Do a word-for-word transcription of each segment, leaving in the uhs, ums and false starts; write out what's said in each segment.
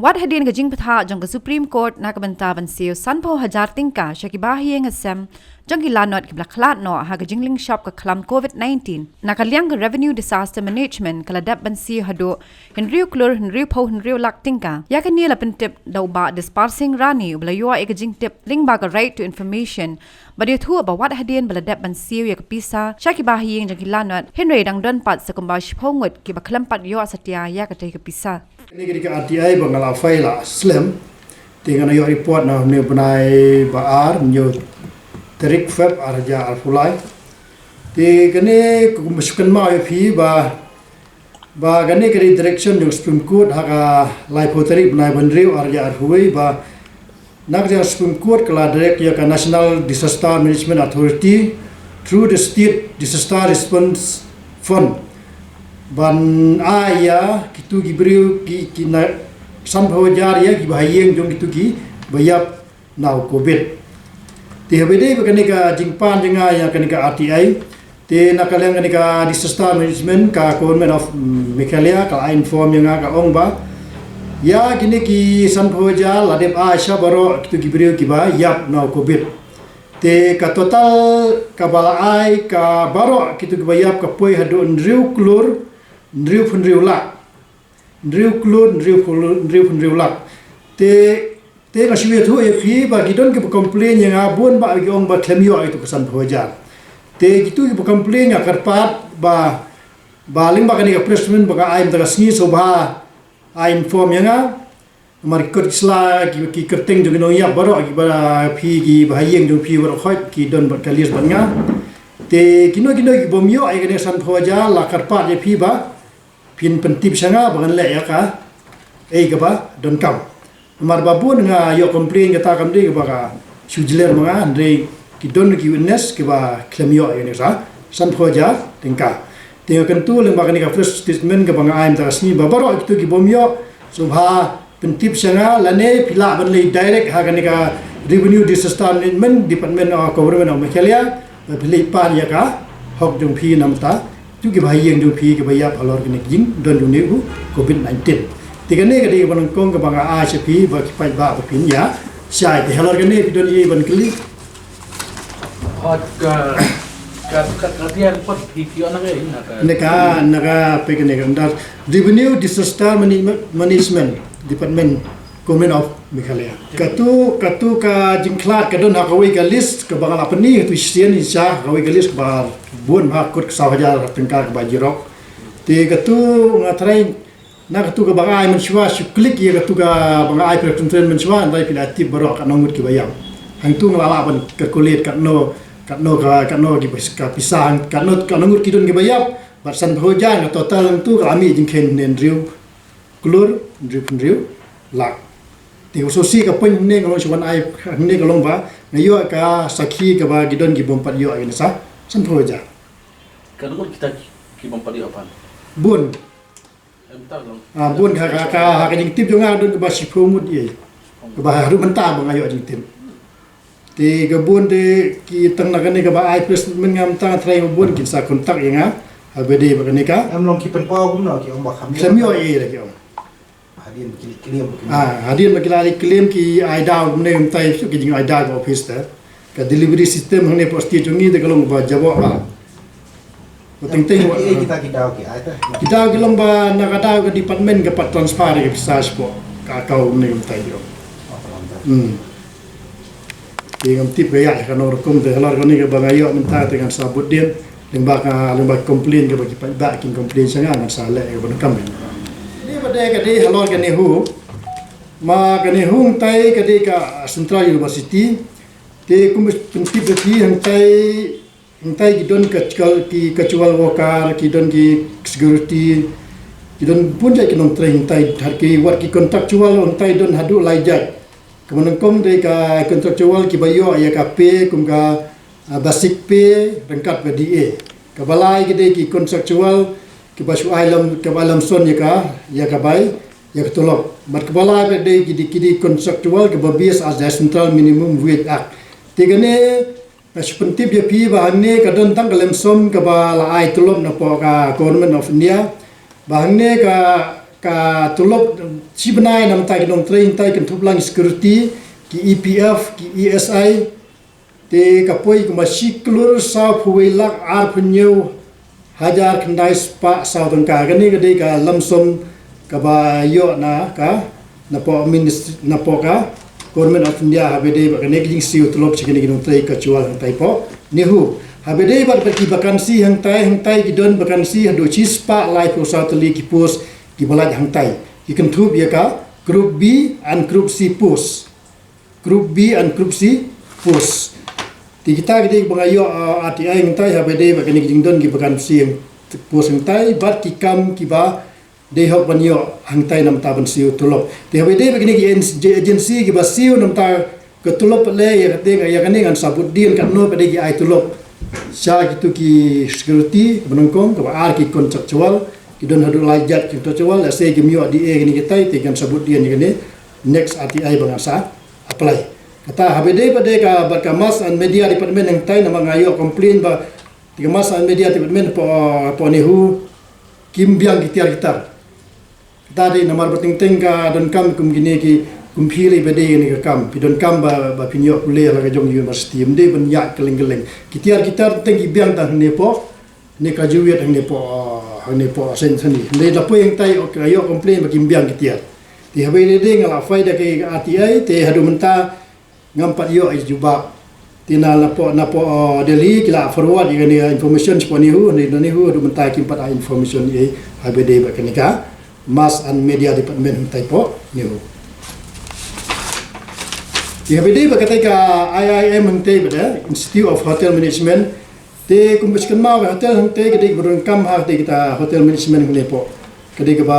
Wat hadien ka jingpyntha jong ka Supreme Court na ka bynta ban siew sanphew hajar tyngka sha ki bahaïing hasem jong ki lanot kiba la khlad noh ha ka jinglynshop ka khlam COVID nineteen, na ka liang ka Revenue Disaster Management ka la dep ban siew haduh hynriew klur hynriewphew hynriew lak tyngka. Ïa kane la pyntip da u Bah Dispar Singh Rani uba la ïoh ïa ka jingtip lyngba ka Right to Information, ba ïathuh ba wat hadien ba la dep ban siew ïa ka pisa sha ki bahaïing jong ki lanot, hynrei dang don pat sa kumba shiphew ngut kiba khlem pat ïoh satia ïa katei ka pisa. Kane ka dei ka R T I ba nga la file la slem. Te nga la ïoh report na une u bnai ba ar, hynñiew tarik Feb ar hajar arphew lai. Te kane ka kumba shu kynmaw ïa phi ba, ba kane ka dei direction jong Supreme Court ha ka laiphew tarik bnai ba hynriew ar hajar arphew wei, ba na ka jong Supreme Court ka la direct ïa ka National Disaster Management Authority through the State Disaster Response Fund ban ai ïa kitu ki briew ki, ki na sanphew hajar ïa ki bahaïing jong kitu kiba ïap na u COVID. Te haba dei ba kane ka jingpan jong nga ïa kane ka R T I, te na ka liang kane ka Disaster Management ka Government of, mm, Meghalaya ka la inform ïa nga, ka ong ba ïa kine ki sanphew hajar la dep ai sha baroh kitu ki briew kiba ïap na u COVID. Te ka total kaba la ai ka baroh kitu kiba ïap ka poi haduh hynriew klur hynriewphew hynriew lak. Hynriew klur hynriewphew, hynriewphew hynriew lak. Te, te nga shu ïathuh ïa phi ba ki don kiba complain ïa nga bun, ba ki ong ba khlem ïoh ïa kitu ka sanphew hajar. Te kitu kiba complain nga kyrpad ba, ba lyngba kane ka press statement ba nga ai mynta ka sngi, sngewbha ai inform ïa nga. Namar ki kot ki sla, ki, ki kyrteng jong ki nongïap baroh, kiba phi, ki bahaïing jong phi baroh khoit ki don bad ka list bad nga. Te kino kino kibym ïoh ïa kane ka sanphew hajar, la kyrpad ïa phi ba phin pyntip sha nga ba ngan leh ïa kaei kaba donkam. Namar ba bun nga ïoh complain kata kam dei kaba ka shu jler ma nga, hynrei ki don ki witness kiba khlem ïoh ïa kane ka sa, sanphew hajar tyngka. Te nga kyntu lyngba kane ka press statement kaba nga ai mynta ka sngi ba baroh kito kibym ïoh, sngewbha pyntip sha nga, lane phi lah ban leit direct ha kane ka Revenue Disaster Management Department of Government of Meghalaya, ba phin leit pan ïa ka hok jong phi na bynta kitu ki bahaïing jong phi kiba ïap halor kane ka jingdon jong une u COVID nineteen. Te kane ka dei kaba nyngkong kaba nga ai sha phi ba ki paidbah ba phin ïa shai. Te halor kane phi don ei ban kylli? Hot ka, ka, ka, ka tiar pot phi ki on na ka, na ka. Ne ka, na ka pe kane ka under Revenue Disaster Management, Management Department, Government of Meghalaya. Katu, katu ka jingkhlad ka don ha kawei ka list kaba nga la pyni, katu shisien sha kawei ka list kaba bun ha kut ka saw hajar tyngka kaba jirok. Te katu nga trai na katu kaba nga ai mynshuwa, shu click ïa katu kaba nga ai press conference mynshuwa, hynrei phi la tip baroh katno ngut kiba ïap. Hangtu nga la lah ban calculate katno, katno ka, katno kiba ka pisa, katno, katno ngut ki don kiba ïap. Bad sanphew hajar nga total hangtu ka la mih jingkheiñ hynriew klur hynriew hynriew lak. Te u sossi ka point hangne nga long shu wan ai hangne ka long ba nga ïoh ka sakhi kaba ki don kibym pat ïoh ïa kane sa sanphew hajar. Katno ngut kita ki, kibym pat ïoh pan? Bun. Em, ta long. Ah, bun ka, ka, ka, ha ka jingtip jong nga don kaba shiphew ngut ïa. Kaba haduh mynta ba nga ïoh jingtip. Te ka bun te ki tang na kane kaba ai press statement nga mynta nga trai ba bun kin sa contact ïa nga. Haba dei ba kane ka. Em long ki pynpaw kumno ki ong ba kham ïoh. Kham ïoh ïa ki ong. Hadien ba ki claim, ba ki. Ah, hadien ba ki la claim ki ai daw kumne mynta ïa ki jing ai daw ka office te. Ka delivery system hangne poh state jong ngi te ka long ba jaboh ba. Ba teng teng ba. Ki, kita ki daw ki ai te. Ki daw ki long ba na ka daw ka department ka pat transfer ïa ka pisa shapoh ka account kumne mynta ïa. Hmm. Te ngam tip ka ïa ka nong rukom te halor kane kaba nga ïoh mynta te ngan sa bud dien. Lyngba ka, lyngba ka complain kaba ki paidbah kin complain sha nga ngan sa leh kaba donkam. Kane ba dei ka dei halor kane hooh. Ma kane hooh hangtai ka dei ka Central University. Te kum pyntip da phi hangtai, hangtai ki don ka, ka, ki casual worker, ki don ki security, ki don bun jait ki nongtrei hangtai, har ki wat ki contractual hangtai don haduh lai jait. Kaba nyngkong dei ka contractual kiba ïoh ïa ka pay kum ka, ah, basic pay ryngkat ka D A. Kaba lai ki dei ki contractual kiba shu ai lam, kiba ai lam son ïa ka, ïa ka bai, ïa ka tulop. Bad kaba lai pat dei ki dei, ki dei contractual kiba base as the Central Minimum Wage Act. Te kane nga shu pyntip ïa phi ba hangne ka don tang ka lam son kaba la ai tulop napoh ka Government of India. Ba hangne ka, ka tulop shi bnai namar ki nongtrei hangtai, kynthup lang security, ki E P F, ki E S I, te ka poi kumba shi klur saw phew wei lak arphew hynñiew hajar khyndai spah saw tyngka. Kane ka dei ka lump sum kaba ïoh na ka, napoh ministry, napoh ka Government of India, haba ïadei bad kane ka jingsiew tulop sha kine ki nongtrei ka chual hangtai hapoh NEHU. Haba ïadei bad ki vacancy hangtai, hangtai ki don vacancy haduh shi spah laiphew saw tylli ki post kiba lait hangtai. Ki kynthup ïa ka Group B and Group C post. Group B and Group C post. Te kita ki dei ba nga ïoh, uh, R T I hangtai, haba ïadei bad kine ki jingdon ki vacancy post hangtai bad ki kam kiba dei hok ban ïoh hangtai namar ban siew tulop. Te haba ïadei bad kine ki agen-, agency kiba siew namar ka tulop, pat leh ïa kane, ïa kane ngan sa bud dien katno pat dei ki ai tulop sha kito ki security kaba nyngkong, kaba ar ki contractual, ki don haduh lai jait ki contractual, lehse kim ïoh D A kine kitai, te ngan sa bud dien ïa kane next R T I ba ngan sa apply. Kata haba ïadei pat de ka, bad ka Mass and Media Department hangtai, namar nga ïoh complain ba te ka Mass and Media Department hapoh, hapoh NEHU kim biang ki tiar ki tar. Kata dei namar ba teng teng ka donkam kum kine ki, kum phi lei ba dei kane ka kam, phi donkam ba, ba phin ïoh pule ha la ka jong university, ym dei ban ïaid kylleng kylleng. Ki tiar ki tar teng ki biang tang hangne hapoh, ne ka Jewitt hangne hapoh, hangne hapoh Saint Anthony. Ym dei, da poi hangtai, ok, ïoh complain ba kim biang ki tiar. Te haba ïadei, nga la file da ka R T I, te haduh mynta ngam pat ïoh ïa ka jubab. Te na, napoh, napoh, uh, Delhi ki la forward ïa kane ka information shapoh NEHU, ne na NEHU haduh mynta kim pat ai information ei haba ïadei bad kane ka Mass and Media Department hangtai hapoh NEHU. Te haba ïadei bad kata ka I I M hangtai bad, eh, Institute of Hotel Management, te kumba shi kynmaw, ka hotel hangtai ka dei kaba donkam ha kata ka Hotel Management hangne hapoh. Ka dei kaba,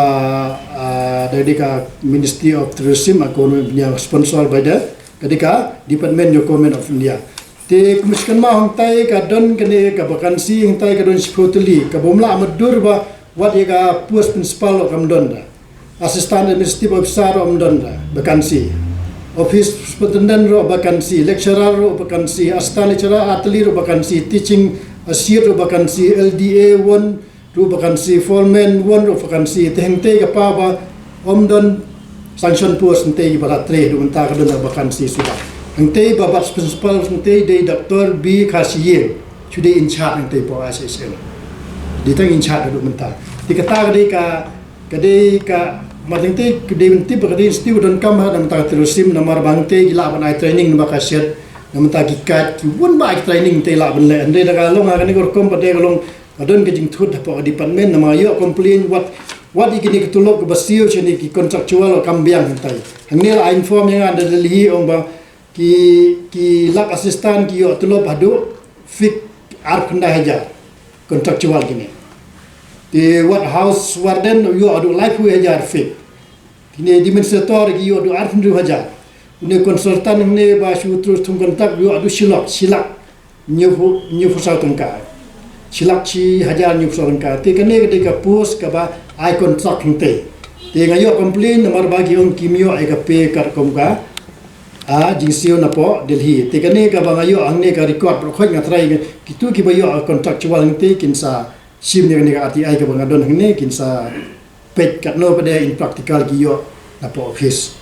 ah, da dei ka Ministry of Tourism, ah, Government of India, sponsor by the, ka dei ka Department of Government of India. Te kumba shi kynmaw hangtai ka don kane ka vacancy hangtai ka don shiphew tylli, kaba ym lah mutdur ba wat ïa ka post principal ruh kam don da. Assistant Administrative Officer ruh ym don da vacancy. Office Superintendent ruh vacancy, lecturer ruh vacancy, assistant lecturer ar tylli ruh vacancy, teaching associate ruh vacancy, L D A one ruh vacancy, foreman one ruh vacancy. Te hangtai ka pa ba ym don sanction post, hangtai ba la trei haduh mynta ka don vacancy suda. Hangtai ba vice principal hangtai dei Doctor B Kharshiing, shu dei in charge hangtai hapoh I S H M. Dei tang in charge haduh mynta. Te kata ka dei ka, ka dei ka, ma hangtai ka dei ban tip ba ka dei institute ba donkam ha, namar ka tourism, namar ba hangtai ki lah ban ai training namar ka shet, namar ki kait, ki bun bah ki training hangtai lah ban leh. Hynrei da ka long ha kane ka rukom pat de ka long ka don ka jingthut hapoh ka department, namar ïoh complain wat, wat ïa kine ki tulop kiba siew sha kine ki contractual kam biang hangtai. Hangne la inform ïa nga da Delhi, ong ba ki, ki lab assistant ki ïoh tulop haduh fik arphew khyndai hajar contractual kine. Te wat house warden ïoh haduh laiphew hajar fik. Kine administrator ki ïoh haduh arphew hynriew hajar. Une consultant hangne ba shu trus thung contract ïoh haduh shi lak, shi lak hynñiewphew, hynñiewphew saw tyngka. Shi lak shi hajar hynñiewphew saw tyngka. Te kane ka dei ka post kaba ai contract hangtai. Te nga ïoh complain namar ba ki ong kim ïoh ïa ka pay katkum ka, ah, jingsiew napoh Delhi. Te kane kaba nga ïoh hangne ka record baroh khoit, nga tharai kito kiba ïoh contractual hangtai kin sa shim ïa kane ka R T I kaba nga don hangne, kin sa peit katno pat de in practical ki ïoh napoh office.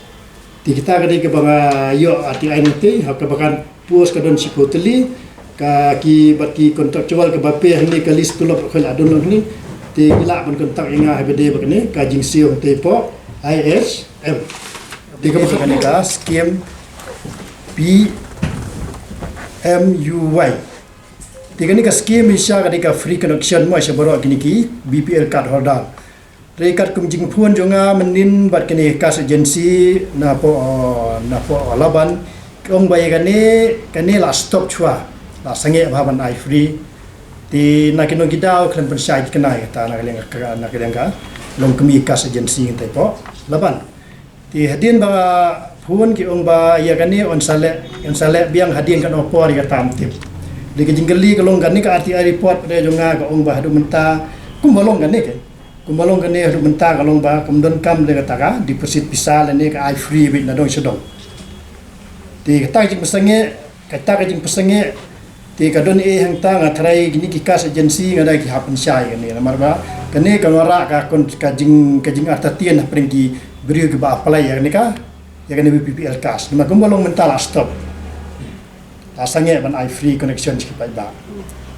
Te kita ka dei kaba nga ïoh R T I hangtai, ha kaba kan post ka don shiphew tylli, ka ki bad ki contractual kaba pay hangne, ka list tulop ka la don hangne. Te ki lah ban contact ïa nga haba dei bad kane ka jingsiew hangtai hapoh I S H M. Te kaba kane ka scheme P M U Y. Te kane ka scheme i sha ka dei ka free connection mo sha baroh kine ki B P L card holder. Hynrei katkum jingphone jong nga mynnin bad kane ka cash agency napoh, napoh Laban, ki ong ba ïa kane, kane la stop shuwa, la sangeh bha ban ai free. Te na ki nong ki daw khlem pynshai ki kynai kata na ka liang ka, na ka liang ka longkmie cash agency hangtai hapoh Laban. Te hadien ba nga phone ki ong ba ïa kane yn sa leh, yn sa leh biang hadien katno por ïa kata ym tip. Te ka jingkylli ka long kane ka R T I report pat de jong nga ka ong ba haduh mynta kumba long kane ke. Kumba long kane haduh mynta ka long ba kam donkam de kata ka deposit pisa lane ka ai free beit na dong sha dong. Te kata ka jingpynsangeh, kata ka jingpynsangeh Te ka don ei hangta, nga tharai kine ki caste agency nga da ki hap pynshai kane, namar ba kane ka wanrah ka kon ka jing ka jingartatien hapdeng ki briew kiba apply ïa kane ka, ïa kane VPPL caste. Namar kumba long mynta la stop. La sangeh ban ai free connection sha ki paidbah.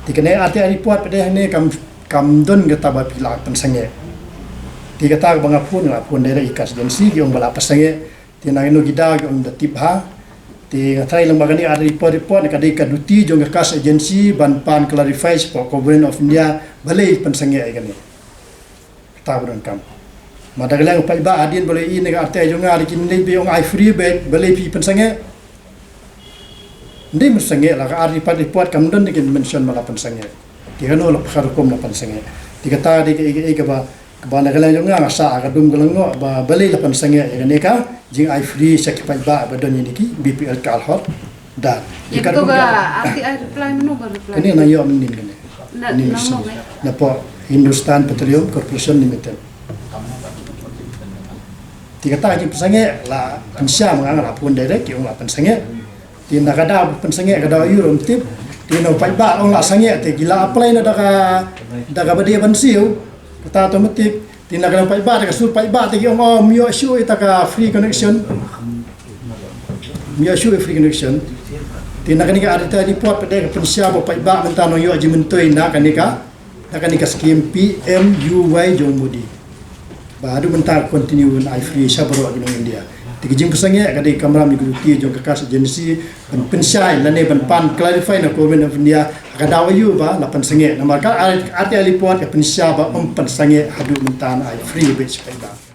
Te kane R T I report pat de hangne kam, kam don kata ba phi la pynsangeh. Te kata ba nga phone, nga phone direct ïa ki caste agency, ki ong ba la pynsangeh. Te na kino ki daw ki ong da tip ha. Te nga tharai lang ba kane R T I report, report na ka dei ka duty jong ka caste agency ban pan clarify sha Government of India balei pynsangeh ïa kane. Kata ba donkam. Ma da ka liang u paidbah hadien ba la ïohi ïa ka R T I jong nga, da kin leit ba ong ai free beit, balei phi pynsangeh? Ym dei pynsangeh, la ka R T I report kam don da kin mention ba la pynsangeh. Te kano la, ka rukom la pynsangeh. Te kata dei kaei kaei kaba, kaba na ka liang jong nga nga sah ha ka dum ka lyngngoh ba balei la pynsangeh ïa kane ka jingai free sha ki paidbah ba don ïa kine ki BPL card holder. Ïa ka rukom ka R T I reply mynno ba reply? Kane nang ïoh mynnin kane. Na, mynnin na, na, na pdeng Hindustan Petroleum Corporation Limited. Te kata ka jingpynsangeh la pynshai ma nga, nga la phone direct, ki ong la pynsangeh. Te na ka daw pynsangeh ka daw aïu ruh ym tip. Te na u paidbah ong la sangeh, te ki la apply na da ka, da kaba dei ban siew. Kata automatic. Te na ka daw paidbah, da ka sur paidbah, te ki ong, oh, ym ïoh shuh ita ka free connection. Ym ïoh shuh free connection. Te na kane ka R T I report pat de ka pynshai ba u paidbah mynta nang ïoh jingmyntoi na kane ka, na kane ka scheme P M U Y jong Modi. Ba haduh mynta continue ban ai free sha baroh ki nong India. Te ka jingpynsangeh ka dei kamram ïa ka duty jong ka caste agency ban pynshai lane ban pan clarify na Government of India ha ka daw aïu ba la pynsangeh. Namar ka R T I report ka pynshai ba ym pynsangeh, haduh mynta ai free beit sha paidbah.